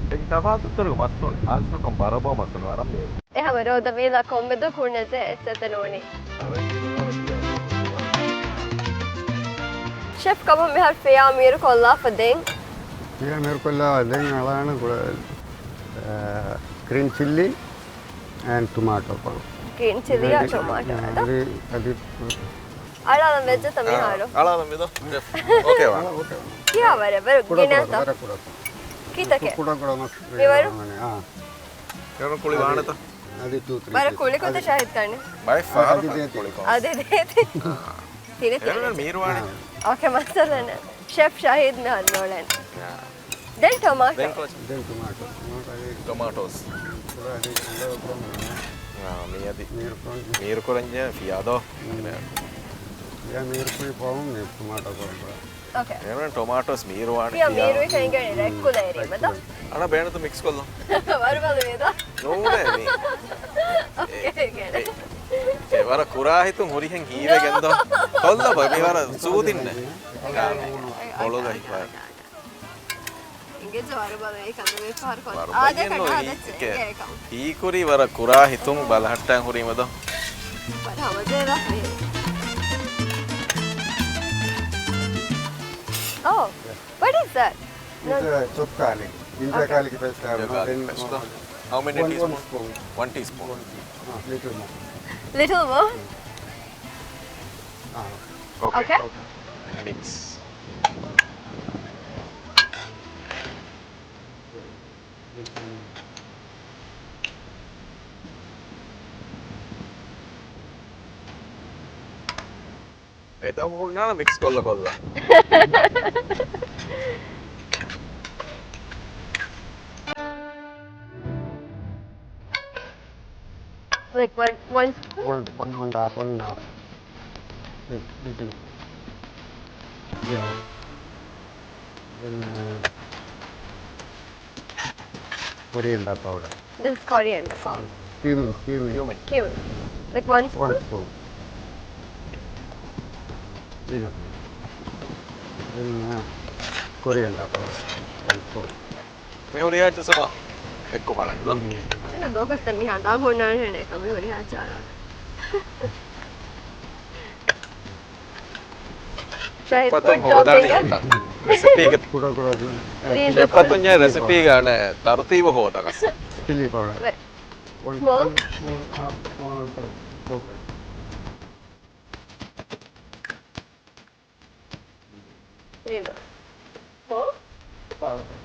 އެ ތަފާތުތަރު މަސްތައް އަސްލުކޮށް ބަރަބާ މަސް ވަރަށް މޭ. އެ ހަމަ ރޯދަ ވީލާ ކޮންމެ ދުވަހަކު ހުންނަ ޖެ އެއްޗެއް ނޫނީ. ޝެފް ކަމުން މިހާރު ފިޔާ މީރު ކޮށްލާފަ ދެން. ފިޔާ މީރު ކޮށްލާ ދެން އަޅާނަ ގުޅަ، އަ، ގްރީން ޗިއްލީ އެންޑް ޓޮމާޓޯ ކޮޅު. ގްރީން ޗިއްލީ އާ ޓޮމާޓޯ އަދި، އަދި، އަދި އަޅާލަން ވެއްޖެތަ މިހާރު؟ އަޅާލަން ވެދޯ. އޯކޭ ވާ. އަޅާ، އޯކޭ. ކިޔާވަރެއް ވަރަށް ކުޑަ ކުޑަ، ގިނަތަ؟ ވަރަށް ކުޑަ ކުޑަ. ކިތަކެއް؟ ކުޑަ ކުޑަ މަސް މިވަރު؟ އާ. އެރުން ކުޅި ވާނެތަ؟ އަދި ޓޫ ތްރީ ވަރަށް ކުޅި ކޮތަ ޝާހިދް ކަންނެ؟ ބައެއް ފަހަރު އަދި ދޭތި. ކުޅި ކޮ. އަދި ދޭތި. ތިނެ ތިނެ. އެރުން މީރު ވާނެ. އާ. އޯކޭ މައްސަލަ ނެ. ޝެފް ޝާހިދް މިހާރު ނޯޅެން. އާ. ދެން ޓޮމާޓޯ. ދެން ކޮ. ދެން ޓޮމާޓޯ. ޓޮމާޓޯ އަދި ޓޮމާޓޯސް. ކުޑަ އަދި ކުޑަ ކުޑަ. އާ، މި އަދި. މީރު ކުރަން. މީރު ކުރަން ޖެ ފިޔާ ދޯ. ހުން. ފިޔާ މީރު ކުރި ފޯމް މި ޓޮމާޓޯ ކުރަން ކުރާ. އޯކޭ. އެވެން ޓޮމާޓޯސް މީރު ވާނެ ފިޔާ ފިޔާ. މީރު ކަން ގެނެ ރެކްކުލަ އެރީ މަދަ. އަނަ ބޭނުތު މިކްސް ކޮށްލަ. ވަރުބަލު ވޭދާ. ނޫނޭ މީ. އޯކޭ، ގެނެ. އެ، އެ ވަރަށް ކުރާ ހިތުން ހުރިހެން ހީވެގެން ދޯ. ކޮށްލަ ބަ، މި ވަރަށް ސޫދިންނެ. އެ، އެ، ކޮޅުގަ އެ، ހިފާ. އެ، އެ. އިނގޭ ޖޯރު ބަލައި ކަން ވެފަހަރު ކޮށް. ވަރުބަލައި އާދެ އެންނޯ ކަނޑާ އީ ދެއްޗެ އެކޭ. އިނގޭ ކަމު. ހީކުރީ ވަރަށް ކުރާ ހިތުން ބަލަހައްޓަން ހުރީމަ ދޯ. ވަރަށް ހަމަޖެހިލާފަ ހިތް. Oh, what is that? It's a chop garlic. Ginger garlic paste. Ginger garlic paste. How many teaspoon? One teaspoon. One teaspoon. One teaspoon. Ah, little more. Little more? Ah. Okay. Okay. Mix. އެތައް ހުންނާނެ މިކްސް ކޮށްލަ ކޮށްލަ. Like one, one spoon? One, one and a half, one and a half. Little. Yeah. Then, uh, coriander powder. This is coriander powder. Cumin, cumin. Cumin. Cumin. Like one spoon? One spoon. Then, uh, coriander powder. One spoon. މި ހުރިހާ އެއްޗެއް ސަމާ އެއްކޮށް ބަލަން. ދޯކަސް މިހާ ދާ ހުންނާނެ ނޭކަ މި ހުރިހާ ޗާރާ. ޝެފް އަތުން ހޯދާނީ ރެސިޕީގެ. ކުޑަ ކުޑަ. ޝެފް އަތުން ރެސިޕީގެ އަނެއް ތަރުތީބު ހޯދަން. ޗިލީ ޕައުޑަރ. ވެ. ވަން، ސްމޯލް. ވަން، ސްމޯލް ހާފް ސްޕޫން. ނޭދޯ. ހޯ؟ ޕައުޑަރ.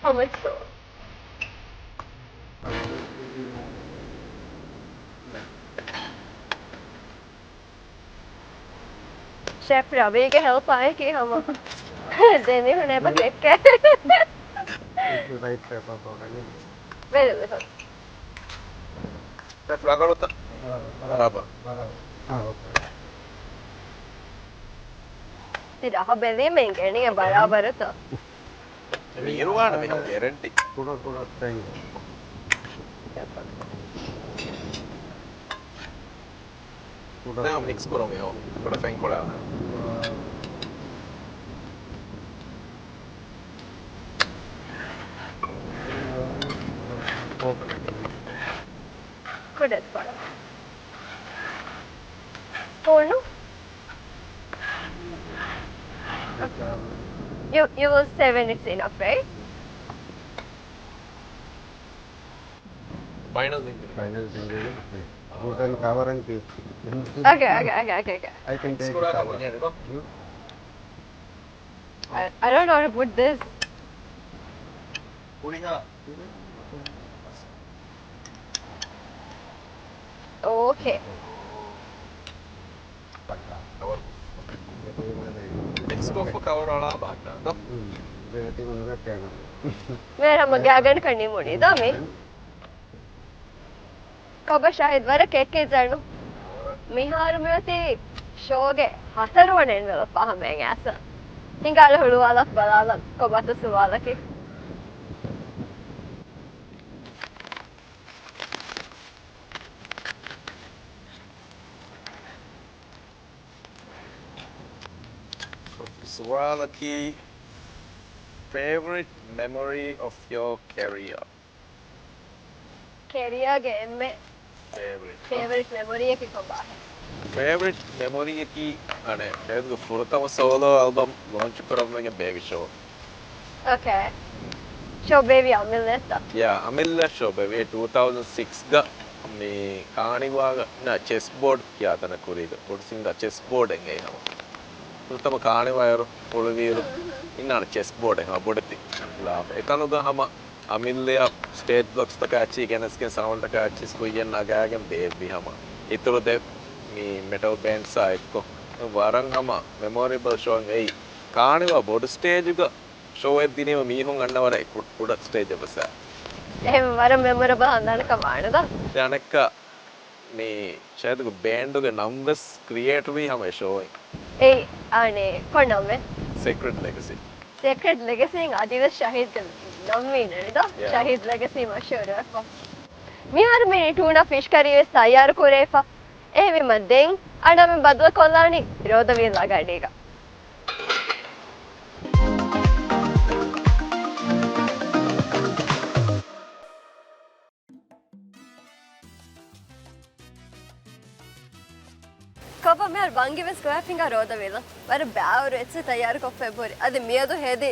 How much so? ޝެފް ރަވީގެ ހެލްޕާއެކީ ހަމަ ދެމީހުން އެބަ ކެއްކޭ. ވެރި ލިޓްލް. ރަބަރުތަ؟ ރަބަރު. ތި ރަހަ ބެލީމަ އިނގޭނީ ބަރާބަރުތަ؟ މީރުވާނެ މީހުން ގެރެންޓީ. ކުޑަ ކުޑަ ތެން. ދެން މިކްސް ކުރަމު އެހޯ. ކުޑަ ފެންކޮޅާ. ކުޑަ ފަޅަ. ފޯނު. You, you will say when it's enough, right? Final thing. Final thing. Who's in covering this? Okay, okay, okay, okay, okay. I can take it over. You? I, I don't know how to put this. Okay. މިކްސްކޮށްފަ ކަވަރު އަޅާ ބާއްޓާ ދޯ. މޭރަމަ ގާގަނޑަކަށް ނިމުނީ ދޯ މި. ކޮބާ ޝާހިދް ވަރަށް ކެކޭ ޒަނު. މިހާރު މިއޮތީ ޝޯގެ ހަތަރުވަނަ އެންވެލޮޕް ހަމައަށް އައިސް. ހިނގާލަ ހުޅުވާލަ ބަލާލަ ކޮބާތަ ސުވާލަކީ. ސުވާލަކީ، favorite memory of your career؟ ކެރިއާގެ އެންމެ ފޭވަރިޓް މެމޮރީއަކީ ކޮބާހެން؟ ފޭވަރިޓް މެމޮރީއަކީ އަނެއް ޝަހީދުގެ ފުރަތަމަ ސޯލޯ އަލްބަމް ލޯންޗް ކުރައްވަން ބޭބި ޝޯ. އޯކޭ. ޝޯ ބޭބި އަމިއްލައަށްތަ؟ ޔާ، އަމިއްލަ ޝޯ ބޭބި ޓޫ ތައުޒަން ސިކްސްގަ މި ކާނިވާގަ އިންނަ ޗެސް ބޯޑް ކިޔާ ތަނަށް ކުރީގަ ބޮޑު ސިންގާ ޗެސް ބޯޑެއް އެނގޭ ހަމަ. ފުރަތަމަ ކާނިވާއިރު ހުޅުވިއިރު އިންނާނެ ޗެސް ބޯޑެއް ހަމަ ބޮޑެތި ލާފަ. އެތަނުގަ ހަމަ އަމިއްލަޔަށް ސްޓޭޖް ބޮކްސްތަކާ އެއްޗިހި ގެނެސްގެން ސައުންޑްތަކާ އެއްޗިސް ކުއްޔަށް ނަގާގެން ބޭއްވި ހަމަ. އިތުރު ދެ މި މެޓަލް ބޭންޑްސާ އެއްކޮށް ވަރަށް ހަމަ މެމޯރިބަލް ޝޯއެއް އެއީ. ކާނިވާ ބޮޑު ސްޓޭޖުގަ ޝޯއެއް ދިނީމަ މީހުން އަންނަ ވަރަށް ކު-، ކުޑަ ސްޓޭޖެއް ވެސް އާ. އެހެން ވަރަށް މެމޮރަބަލް ހަނދާނަކަށް ވާނެ ދޯ. ދެ އަނެއްކާ މި ޝަހީދުގެ ބޭންޑުގެ ނަން ވެސް ކްރިއޭޓްވީ ހަމަ އެ ޝޯއިން. އެއީ، އާނެ، ކޮން ނަން ވެ؟ ސީކްރެޓް ލެގެސީ. ސީކްރެޓް ލެގެސީން އަދިވެސް ޝަހީދްގެ ނަން ވީނެ ދޯ. ޔާ. ޝަހީދް ލެގެސީ މަޝްހޫރުވެފަ. މިހާރު މި ޓޫނާ ފިޝް ކަރީ ވެސް ތައްޔާރު ކުރެވިފަ. އެހެންވީމަ ދެން އަންނަމެން ބަދަލުކޮށްލާނީ ރޯދަ ވީލާ ގަޑީގަ. ކޮބާ މިހާރު ބަންގި ވެސް ގޮވާ ފިނގާ ރޯދަ ވީލަ. ވަރަށް ބާވަރު އެއްޗެއް ތައްޔާރު ކޮށްފަ އެބަހުރި. އަދި މިއަދު ހެދި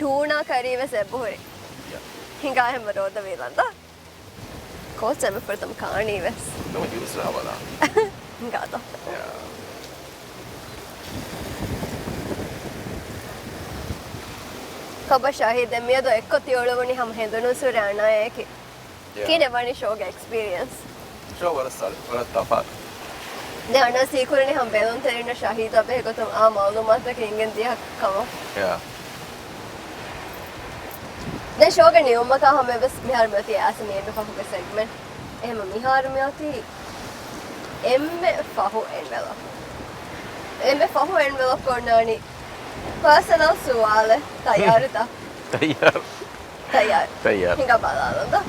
ޓޫނާ ކަރީ ވެސް އެބަހުރި. ހިނގާ ހެމަ ރޯދަ ވީލަން ދޯ. ކޯޗް އެބަ ފުރަތަމަ ކާނީ ވެސް. ނަމަ ޖޫސް ރާ ބަލާ. ހިނގާ ދޯ. ކޮބާ ޝަހީދެއް މިއަދު އެއްކޮށް ތިއުޅުވުނީ ހަމަ ހެނދުނުސް ހުރެ އަނާޔަކީ. ކިހިނެއް ވަނީ ޝޯގެ އެކްސްޕީރިއަންސް؟ ޝޯ ވަރަށް ސަލް، ވަރަށް ތަފާތު. ދެން އަނާ ސީކުރަނީ ހަމަ ބެލުންތެރިންނަށް ޝަހީދާ ބެހޭ ގޮތުން އާ މައުލޫމާތުތަކެއް އިނގެން ދިޔަ ކަމަށް. ދެން ޝޯގެ ނިމުމަކާ ހަމަ ވެސް މިހާރު މިއޮތީ އާސިމް އެންމެ ފަހުގެ ސެގްމެންޓް. އެހެމަ މިހާރު މިއޮތީ އެންމެ ފަހު އެންވެލޮޕް. އެންމެ ފަހު އެންވެލޮޕް އޮންނާނީ ޕާސަނަލް ސުވާލެއް. ތައްޔާރުތަ؟ ތައްޔާރު. ތައްޔާރު. ތައްޔާރު. ހިނގާ ބަލާލަން ދޯ.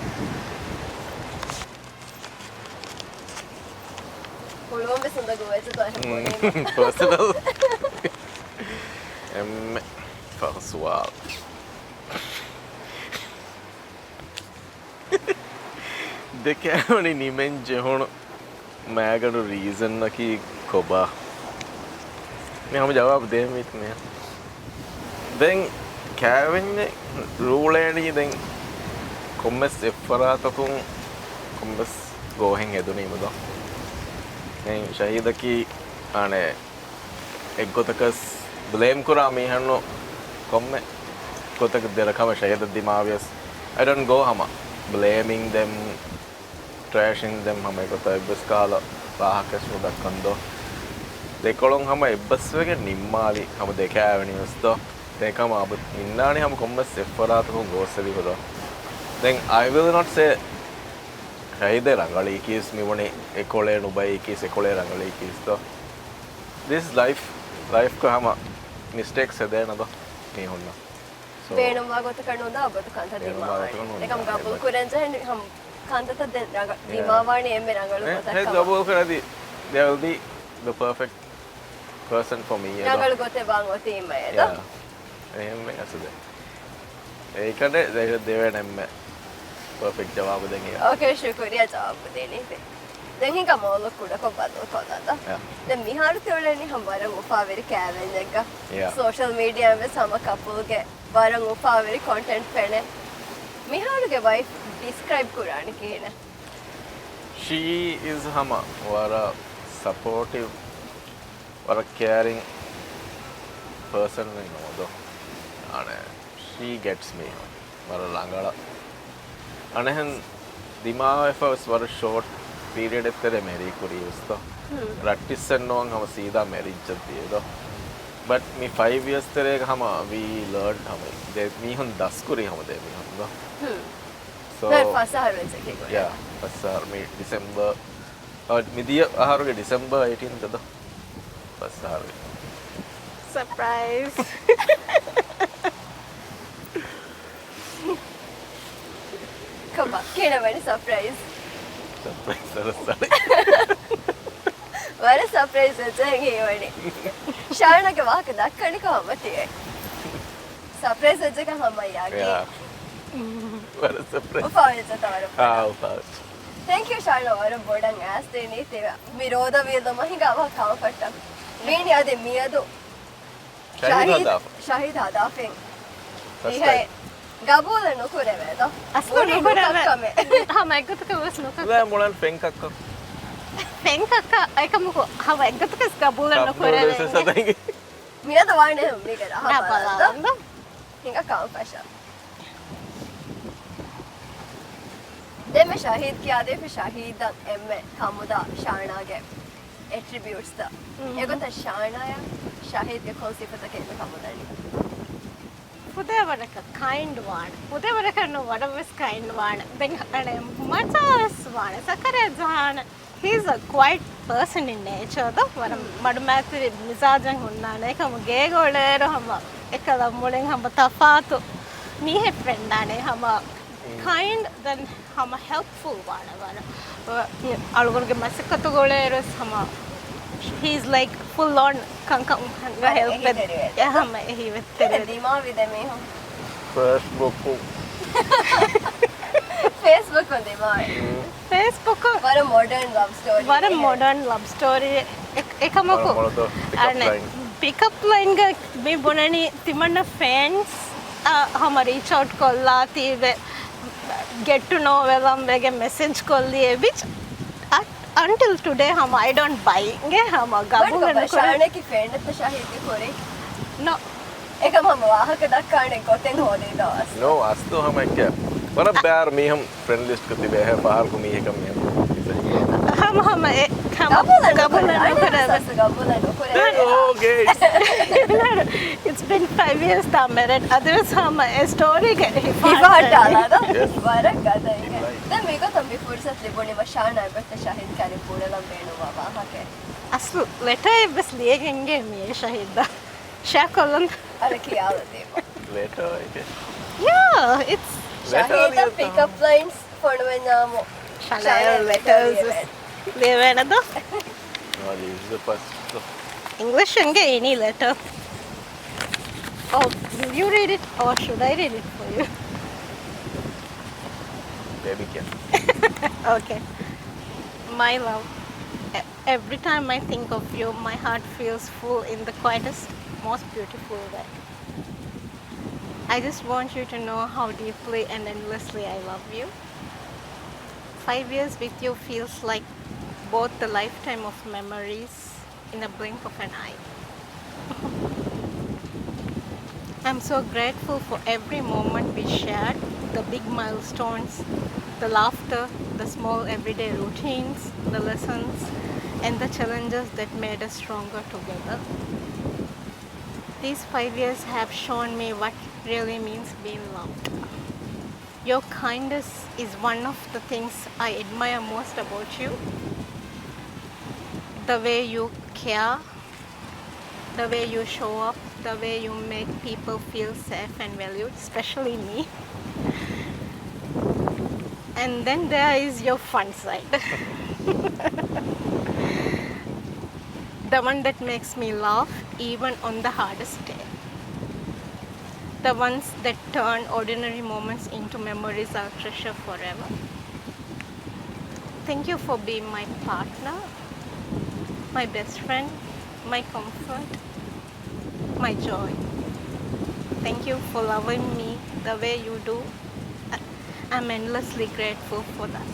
ހުޅުވަން ވެސް އުނދަގޫ ވެއްޖެ ދޯ އެހެން ބުނީމަ. ޕާސަނަލް. އެންމެ ފަހު ސުވާލު. ދެ ކާވެނި ނިމެން ޖެހުނު މާގަނޑު ރީޒަންއަކީ ކޮބާ؟ މި ހަމަ ޖަވާބު ދޭން ވީތަ މި؟ ދެން ކާވެންޏެއް ރޫޅޭނީ ދެން ކޮންމެސް އެއްފަރާތަކުން ކޮންމެސް ގޯހެއް ހެދުނީމަ ދޯ. ދެން ޝަހީދަކީ އާނެ އެއްގޮތަކަސް ބްލޭމް ކުރާ މީހެއްނު ކޮންމެ ގޮތަކަށް ދެރަ ކަމެއް ޝަހީދަށް ދިމާވިޔަސް، I don't go ހަމަ ބްލޭމިން ދެމް، ޓްރޭޝިން ދެމް ހަމަ އެގޮތަށް އެއްވެސް ކަހަލަ ވާހަކައެއް ނުދައްކަން ދޯ. ދެކޮޅުން ހަމަ އެއްބަސްވެގެން ނިންމާލި ހަމަ ދެ ކާވެނި ވެސް ދޯ. ދެން ކަމަށް އަބަދު އިންނާނީ ހަމަ ކޮންމެސް އެއްފަރާތަކުން ގޯސްވެދިފަ ދޯ. ދެން I will not say ޝަހީދެއް ރަނގަޅީ ކީސް މިވަނީ އެކޮޅޭ ނުބައި ކީސް އެކޮޅޭ ރަނގަޅީ ކީސް ދޯ. ދިސް ލައިފް، ލައިފްގަ ހަމަ މިސްޓޭކްސް ހެދޭނެ ދޯ މީހުންނަށް. ސޯ، ބޭނުންވާ ގޮތަކަށް ނުދާ އަބަދު ކަންތައް ބޭނުންވާ ދިމާވާނެ. ގޮތަކަށް ނުދާ އެކަމް ގަބޫލު އެބަދު. ކުރަން ޖެހެން ހަމަ ކަންތައްތައް ދެން ރަނގަ-، އެ، ދިމާވާނީ އެންމެ ރަނގަޅު އެ، ގޮތަކަށް. ހެދި ގަބޫލު ކުރަދީ. They will be the perfect person for me. ރަނގަޅު ގޮތެއް ވާން އޮތީމައެދޯ. އެހެންމެ އަސުދެ. އެކަނޑެ ދެވެނެއްމެ ޕަރފެކްޓް ޖަވާބު ދެން. އޯކޭ، ޝުކުރިޔާ ޖަވާބު ދިނީތީ. ދެން ހިނގާ މޯލޮށް ކުޑަކޮށް ބަދަލު ކޮށްލާތަ؟ ދެން މިހާރު ތިއުޅެނީ ހަމަ ވަރަށް އުފާވެރި ކައިވެންޏެއްގަ. ސޯޝަލް މީޑިއާއިން ވެސް ހަމަ ކަޕުލްގެ ވަރަށް އުފާވެރި ކޮންޓެންޓް ފެނޭ. މިހާރުގެ ވައިފް ޑިސްކްރައިބް ކުރާނީ ކިހިނެއް؟ She is ހަމަ ވަރަށް ސަޕޯޓިވް، ވަރަށް ކެއަރިން ޕާސަނެއް ނޫންތޯ. އަނެ، she gets me. ވަރަށް ރަނގަޅަށް. އަނެއްހެން ދިމާވެފަ ވެސް ވަރަށް ޝޯޓް ޕީރިއަޑެއް ތެރޭ މެރީ ކުރީ ވެސްތޯ. ރައްޓިއްސެއް ނޫން ހަމަ ސީދާ މެރިއްޖަށް ދިޔައެދޯ. ބަޓް މި ފައިވް އިޔާސް ތެރޭގަ ހަމަ ވީ ލާންޑް ހަމަ ދެ މީހުން ދަސްކުރީ ހަމަ ދެ މީހުން ދޯ. ސޯ، ފަސް އަހަރު ވެއްޖެ ކިކުރެ. ޔާ، ފަސް އަހަރު މި ޑިސެމްބަރ، އަ، މި ދިޔަ އަހަރުގެ ޑިސެމްބަރ އެއިޓީން ދޯ. ފަސް އަހަރު. ސަޕްރައިޒް. ކޮބާ ކިހިނެއް ވަނީ ސަޕްރައިޒް؟ ސަޕްރައިޒް ވަރަށް ސަޕްރައިޒް ވެއްޖެ ހީވަނީ. ޝާނާގެ ވާހަކަ ދައްކަނިކޮށް ހަމަ ތިޔަ ސަޕްރައިޒް ވެއްޖެކަން ހަމަ ޔާގީ. ޔާ. ވަރަށް ސަޕްރައިޒް. އުފާވެއްޖެތަ ވަރަށް ބޮޑަށް. އާ، އުފާވެއްޖެ. ތެންކް ޔޫ ޝާނާ، ވަރަށް ބޮޑަށް އައިސްދެނީ ތި މި ރޯދަ ވިޔަދޮމަށް ހިނގާ ވާހަކަ ކަންފަތްތަ. މީނި އަދި މިއަދު ޝަހީދު ޝަހީދު ހަދާފަ. ޝަހީދު ހަދާފައިން. އެހެން ގަބޫލެއް ނުކުރެވޭ ދޯ. އަސްލު ނުކުރެވޭ. ހަމަ އެއްގޮތަކަށް ވެސް ނުކައްކަ. މުޅަން ފެން ކައްކަ. ފެން ކައްކަ އެކަމަކު ހަމަ އެއްގޮތަކަށް ގަބޫލެއް ނުކުރެވޭ. މިއަދު ވާނެ މީގެ ރަހަ ބަލާލަން ދޯ. ހިނގާ ކަންފަށާ. ދެންމެ ޝަހީދު ކިޔާދީފި ޝަހީދަށް އެންމެ ކަމުދާ ޝާނާގެ އެޓްރިބިއުޓްސްތައް. އެގޮތަށް ޝާނާޔަށް ޝަހީދުގެ ކޮން ސިފަތަކެއް އެންމެ ކަމުދަނީ؟ ފުދޭވަރަކަށް ކައިންޑް ވާނެ. ފުދޭވަރަކަށް ނޫން، ވަރަށްވެސް ކައިންޑް ވާނެ. ދެން އަނެއް މަޖާވެސް ވާނެ. ސަކަރާތް ޖަހާނެ. He is a quiet person in nature ދޯ. ވަރަށް މަޑުމައިތިރި މިޒާޖެއް ހުންނާނެ. އެކަމު ގޭގަ އުޅޭއިރު ހަމަ އެކަލަ މުޅިން ހަމަ ތަފާތު މީހެއް ފެންނާނެ. ހަމަ ކައިންޑް ދެން ހަމަ ހެލްޕްފުލް ވާނެ ވަރަށް. އަޅުގަނޑުގެ މަސައްކަތުގަ އުޅޭއިރުވެސް ހަމަ he is like full on ކަންކަން ހަނގަ ހެލްޕެއް ހަމަ އެހީވެއްތެރިވެ. ދިމާވި ދެމީހުން. ފޭސްބުކު. ފޭސްބުކު ދިމާވި. ފޭސްބުކު. ވަރަށް މޮޑަން ލަވް ސްޓޯރީ. ވަރަށް މޮޑަން ލަވް ސްޓޯރީ. އެ-، އެކަމަކު ޕިކަޕް ލައިންގަ މި ބުނަނީ ތިމަންނަ ފެންސް އަށް ހަމަ ރީޗް އައުޓް ކޮށްލާތީވެ ގެޓް ޓު ނޯ ވެލަން ވެގެން މެސެޖް ކޮށްލިއޭ ވިޗް އަ-، އަންޓިލް ޓުޑޭ ހަމަ އައި ޑޯންޓް ބައި އިނގޭ ހަމަ ގަބޫލެއް ނުކުރޭ. ޝާނާއަކީ ފެންޑެއްތަ ޝަހީދުގެ ކުރީ؟ ނޯ. އެކަމަ ހަމަ ވާހަކަ ދައްކާނެ ގޮތެއް ހޯދީ ދޯ އަސްލު. ނޯ، އަސްލު ހަމަ އެއްކެ. ވަރަށް ބޭރު މީހުން ފްރެންޑް ލިސްޓްގަ ތިބޭ ހެ ފަހަރަކު މީހަކަށް މިހެން މެސެޖް ކުރާ. ހަމަ ހަމަ އެ ހަމަ ގަބޫލެއް ނުކުރޭ. ގަބޫލެއް ނުކުރޭ. އޯ، ގޭޓްސް. It's been five years ދާ މެރެޑް. އަދިވެސް ހަމަ އެ ސްޓޯރީގެ ހިފަހައްޓާލާ. ހިފަހައްޓާލާ ދޯ. ޔެސް. ވަރަށް ގަދަ އިނގޭ. ދެން މިގޮތަށް މި ފުރުސަތު ލިބުނީމަ ޝާނާ ގޮތަށް ޝަހީދު ކައިރިން ބުނެލަން ބޭނުންވާ ވާހަކައެއް. އަސްލު ލެޓަރެއް ވެސް ލިޔެގެން އިނގޭ މިއީ ޝަހީދަށް. ޝެއާ ކޮށްލަން. އަދި ކިޔާލަދީމަ. ލެޓަރ އެކެ. ޔާ، އިޓްސް. ޝަހީދަށް ޕިކަޕް ލައިންސް ފޮނުވެންޏާމު. ޝަނާޔަށް ޝަނާޔަށް ލެޓަރ ލިޔެވޭ. ލިޔެވޭނެ ދޯ. I'll use the first. English އިނގޭ އިނީ ލެޓަރ. Oh, will you read it or should I read it for you? Baby can. Okay. My love, e- every time I think of you, my heart feels full in the quietest, most beautiful way. I just want you to know how deeply and endlessly I love you. Five years with you feels like both the lifetime of memories in a blink of an eye. I'm so grateful for every moment we shared, the big milestones, the laughter, the small everyday routines, the lessons, and the challenges that made us stronger together. These five years have shown me what really means being loved. Your kindness is one of the things I admire most about you. The way you care, the way you show up, the way you make people feel safe and valued, especially me. And then there is your fun side. The one that makes me laugh even on the hardest day. The ones that turn ordinary moments into memories I'll treasure forever. Thank you for being my partner, my best friend, my comfort, my joy. Thank you for loving me the way you do. I- I'm endlessly grateful for that.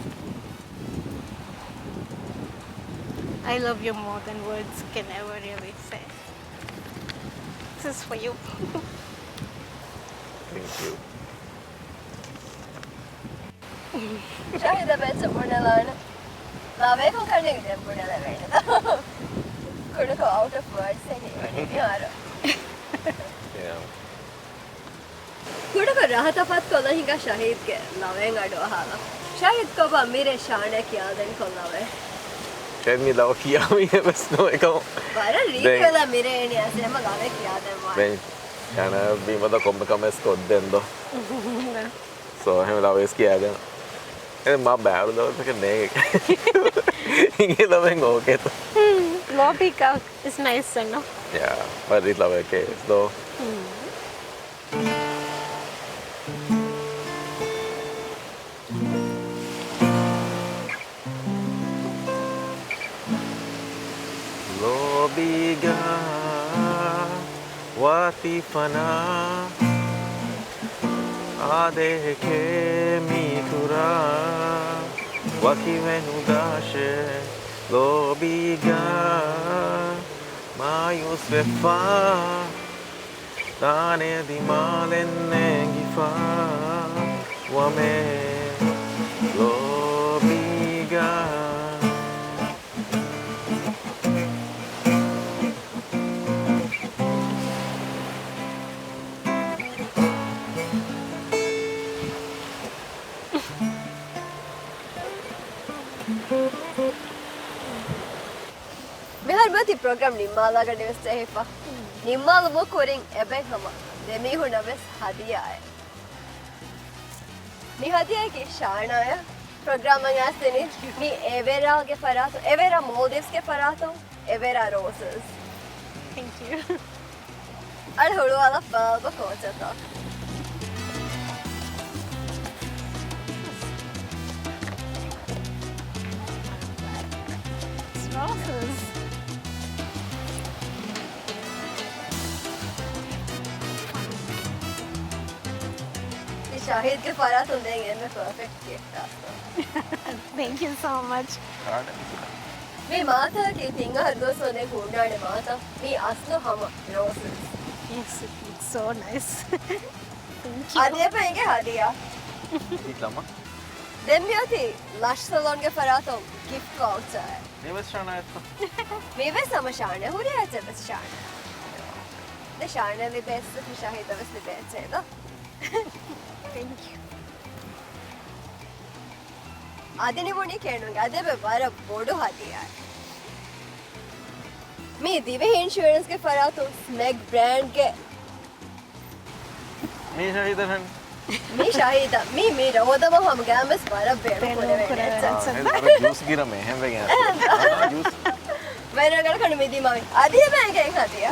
I love you more than words can ever really say. This is for you. Thank you. ޝާހިދަށް މެޗަށް ބުނެލާނެ. ލަވޭކޮށް ކަނޑެއް ދެން ބުނެލެވޭނެ. ކުޑަކޮށް އައުޓް އޮފް ވާޑްސް އެހި މިހާރު. Yeah. ކުޑަކޮށް ރަހަތަށް ފަތްކޮށްލަން ހިނގާ ޝަހީދްގެ ލަވޭން އަޑުއަހާލަން. ޝަހީދް ކޮބާ މިރޭ ޝާނާ ކިޔާދޭން ކޮށް ލަވޭ؟ ދެން މި ލަވަ ކިޔާ މީހެއް ވެސް ނުވޭ ކަމަށް. ވަރަށް ރީތިވެލާ މިރޭ އެނީ އަސް އެހެމަ ލަވޭ ކިޔާދޭން ވާނެ. ދެން ޝާނާ ބީމަދަ ކޮންމެ ކަމެއް ވެސް ކޮށްދޭން ދޯ. ސޯ އެހެން ލަވޭސް ކިޔާދޭން. އެ މާ ބައިވަރު ލަވަތަކެއް ނޭނގެ. ހިނގޭ ލަވައެއް އޯކޭތޯ. ލޯބީ ކަ- it's nice އެންނޯ. ޔާ، ވަރަށް ރީތި ލަވައެކޭ ދޯ. ލޯބީގަ ވާތީ ފަނާ، އާދޭހެކޭ މީ ކުރާ، ވަކިވެ ނުދާށޭ ލޯބީގަ މާޔޫސް ވެފާ. ދާނެ ދިމާލެއް ނޭނގިފާ ވަމޭ ލޯބީގަ. މިހާރު މިއޮތީ ޕްރޮގްރާމް ނިންމާލާ ގަޑިވެސް ޖެހިފަ. ނިންމާލުމުގެ ކުރިން އެބައި ހަމަ ދެމީހުންނަށް ވެސް ހަދިޔާއެއް. މި ހަދިޔާއަކީ ޝާނާއަށް. ޕްރޮގްރާމަށް އައިސްދިނީ މި އެވެރާގެ ފަރާތުން، އެވެރާ މޯލްޑިވްސްގެ ފަރާތުން، އެވެރާ ރޯސަސް. Thank you. އަޅެ ހުޅުވާލަ ބާބަ ކޯޗަތަ. Roses. މި ޝަހީދްގެ ފަރާތުން ދެން އެންމެ ޕަރފެކްޓް ކޭކް ކާސް. Thank you so much. މި މާތަކީ ތިން އަހަރު ދުވަސް ވަނީ ހުންނާނެ މާތަ. މީ އަސްލު ހަމަ ރޯސަސް. Yes, it looks so nice. Thank you. އަދި އެބަ އިނގޭ ހަދިޔާ. ދެން މިއޮތީ ލަޝް ސެލޯންގެ ފަރާތުން ގިފްޓް ވައުޗާއެއް. މިވެސް ޝާނާއަށްތަ؟ މިވެސް ހަމަ ޝާނާ. ހުރިހާ އެއްޗެއް ވެސް ޝާނާ. ދެ ޝާނާ ލިބޭ އެއްޗެއް ޝަހީދަށް ވެސް ލިބޭ އެއްޗެއް ދޯ. Thank you. އަދި ނިމުނީ ކޭނުންގެ އަދި އެބަ ވަރަށް ބޮޑު ހަދިޔާއެއް. މީ ދިވެހި އިންޝުއަރެންސްގެ ފަރާތުން ސްނެކް ބްރޭންޑްގެ. މީ ޝަހީދަށް ހެން. މީ ޝަހީދަށް. މީ، މީ ރޯދަމަ ހަމަ ގާމެސް ވަރަށް ބޭނުން ކުރެވޭ އެއްޗެއް. ޖޫސް ގިރަމޭ ހެން ވެގެން. ޖޫސް. ވަރަށް ރަނގަޅަކަން މި ދިމާވި. އަދި އެބަ އެނގޭ ހަދިޔާ.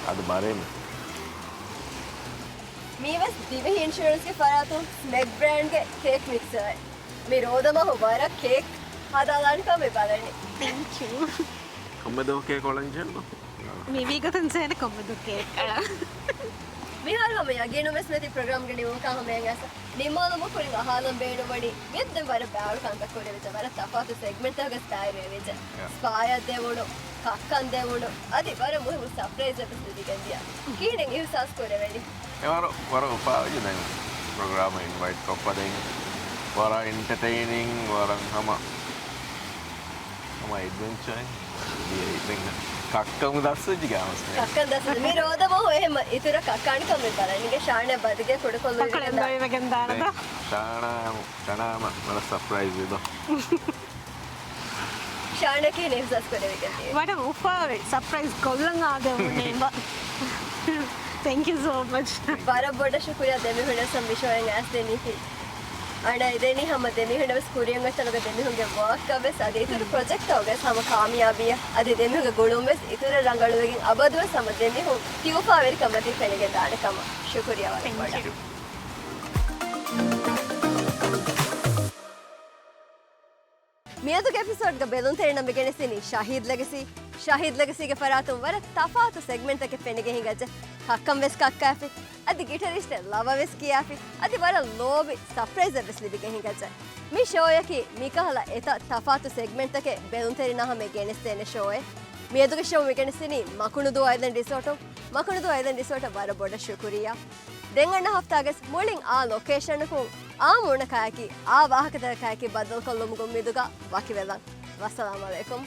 އަދި ބާރޭ މި. މީވެސް ދިވެހި އިންޝުއަރެންސްގެ ފަރާތުން ސްނެކް ބްރޭންޑްގެ ކޭކް މިކްސަރެއް. މި ރޯދަމަހު ވަރަށް ކޭކް ހަދާލާނެކަން މި ބަލަނީ. Thank you. ކޮންމެ ދުވަހު ކޭކް އޮޅަން ޖެހެން ދޯ؟ މިވީ ގޮތުން ޖެހޭނެ ކޮންމެ ދުވަހު ކޭކް އަޅަން. މިހާރު ހަމަ ޔަގީނުން ވެސް ނެތި ޕްރޮގްރާމްގެ ނިމުމަކާ ހަމަޔަށް އައިސް. ނިންމާލުމުގެ ކުރިން އަހާލަން ބޭނުންވަނީ މިއަދު ދެން ވަރަށް ބާރު ކަންތައް ކުރެވިއްޖެ، ވަރަށް ތަފާތު ސެގްމެންޓްތަކުގަ ވެސް ބައިވެރިވެއްޖެ. ސްޕާޔަށް ދެވުނު، ކައްކަން ދެވުނު، އަދި ވަރަށް މުހިއްމު ސަޕްރައިޒެއް ވެސް ލިބިގެން ދިޔަ. ކިހިނެއް އިހުސާސް ކުރެވެނީ؟ އެ ވަރަށް، ވަރަށް އުފާވެއްޖެ ދެން ޕްރޮގްރާމަށް އިންވައިޓް ކޮށްފަ ދެން ވަރަށް އެންޓަޓެއިނިން، ވަރަށް ހަމަ، ހަމަ އެޑްވެންޗަރެއް. ދެން ކައްކަން ދަސްވެއްޖެ ގާމަސް ނޭ. ކައްކަން ދަސް، މި ރޯދަމަހު އެހެން އިތުރަށް ކައްކާނެކަން މި ބަލަނީ. ޝާނާ ބަދިގެ ކުޑަކޮށްލު ތަކުޅެން ދޮއިވެގެން ދާނެތަ؟ ޝާނާ، ޝާނާ ވަރަށް ސަޕްރައިޒް ވިދޯ. ޝާނާ ކިހިނެއް އިހުސާސް ކުރެވިގެން ދިޔަ؟ ވަރަށް އުފާވެ، ސަޕްރައިޒް ކޮށްލަން އާދެވުނީ ބަ. Thank you so much. ވަރަށް ބޮޑަށް ޝުކުރިއްޔާ ދެމީހުންނަށް މި ޝޯއިން އައިސް ދިނީކީ. އަނެއް ދެނީ ހަމަ ދެމީހުންނަށް ވެސް ކުރިއަށް އޮތް ތަނުގަ ދެމީހުންގެ ވާކް ވެސް އަދި އިތުރު ޕްރޮޖެކްޓްތަކުގަ ވެސް ހަމަ ކާމިޔާބީއަށް އަދި ދެމީހުންގެ ގުޅުން ވެސް އިތުރަށް ރަނގަޅުވެގެން އަބަދުވެސް ހަމަ ދެމީހުން ތިއުފާވެރިކަން މަތީ ފެނިގެން ދާނެ ކަމަށް. ޝުކުރިއްޔާ ވަރަށް ބޮޑަށް. މިއަދުގެ އެޕިސޯޑްގަ ބެލުންތެރިންނަށް މި ގެނެސްދިނީ ޝަހީދް ލެގެސީ. ޝަހީދް ލެގެސީގެ ފަރާތުން ވަރަށް ތަފާތު ސެގްމެންޓްތަކެއް ފެނިގެން ހިނގައްޖެ. ކައްކަން ވެސް ކައްކާފި. އަދި ގިޓަރިސްޓެއް ލަވަ ވެސް ކިޔާފި. އަދި ވަރަށް ލޯބި ސަޕްރައިޒެއް ވެސް ލިބިގެން ހިނގައްޖެ. މި ޝޯއަކީ މިކަހަލަ އެތައް ތަފާތު ސެގްމެންޓްތަކެއް ބެލުންތެރިންނާ ހަމަޔަށް ގެނެސްދޭނެ ޝޯއެއް. މިއަދުގެ ޝޯ މި ގެނެސްދިނީ މަކުނުދޫ އައިލެންޑް ރިސޯޓުން. މަކުނުދޫ އައިލެންޑް ރިސޯޓަށް ވަރަށް ބޮޑަށް ޝުކުރިއްޔާ. ދެން އަންނަ ހަފްތާގަސް މުޅިން އާ ލޮކޭޝަނަކުން އާ މޫނަކާއެކީ އާ ވާހަކަތަކަކާއެކީ ބައްދަލުކޮށްލުމުގެ އުއްމީދުގަ ވަކިވެލަން. ވައްސަލާމް އަލައިކުމް.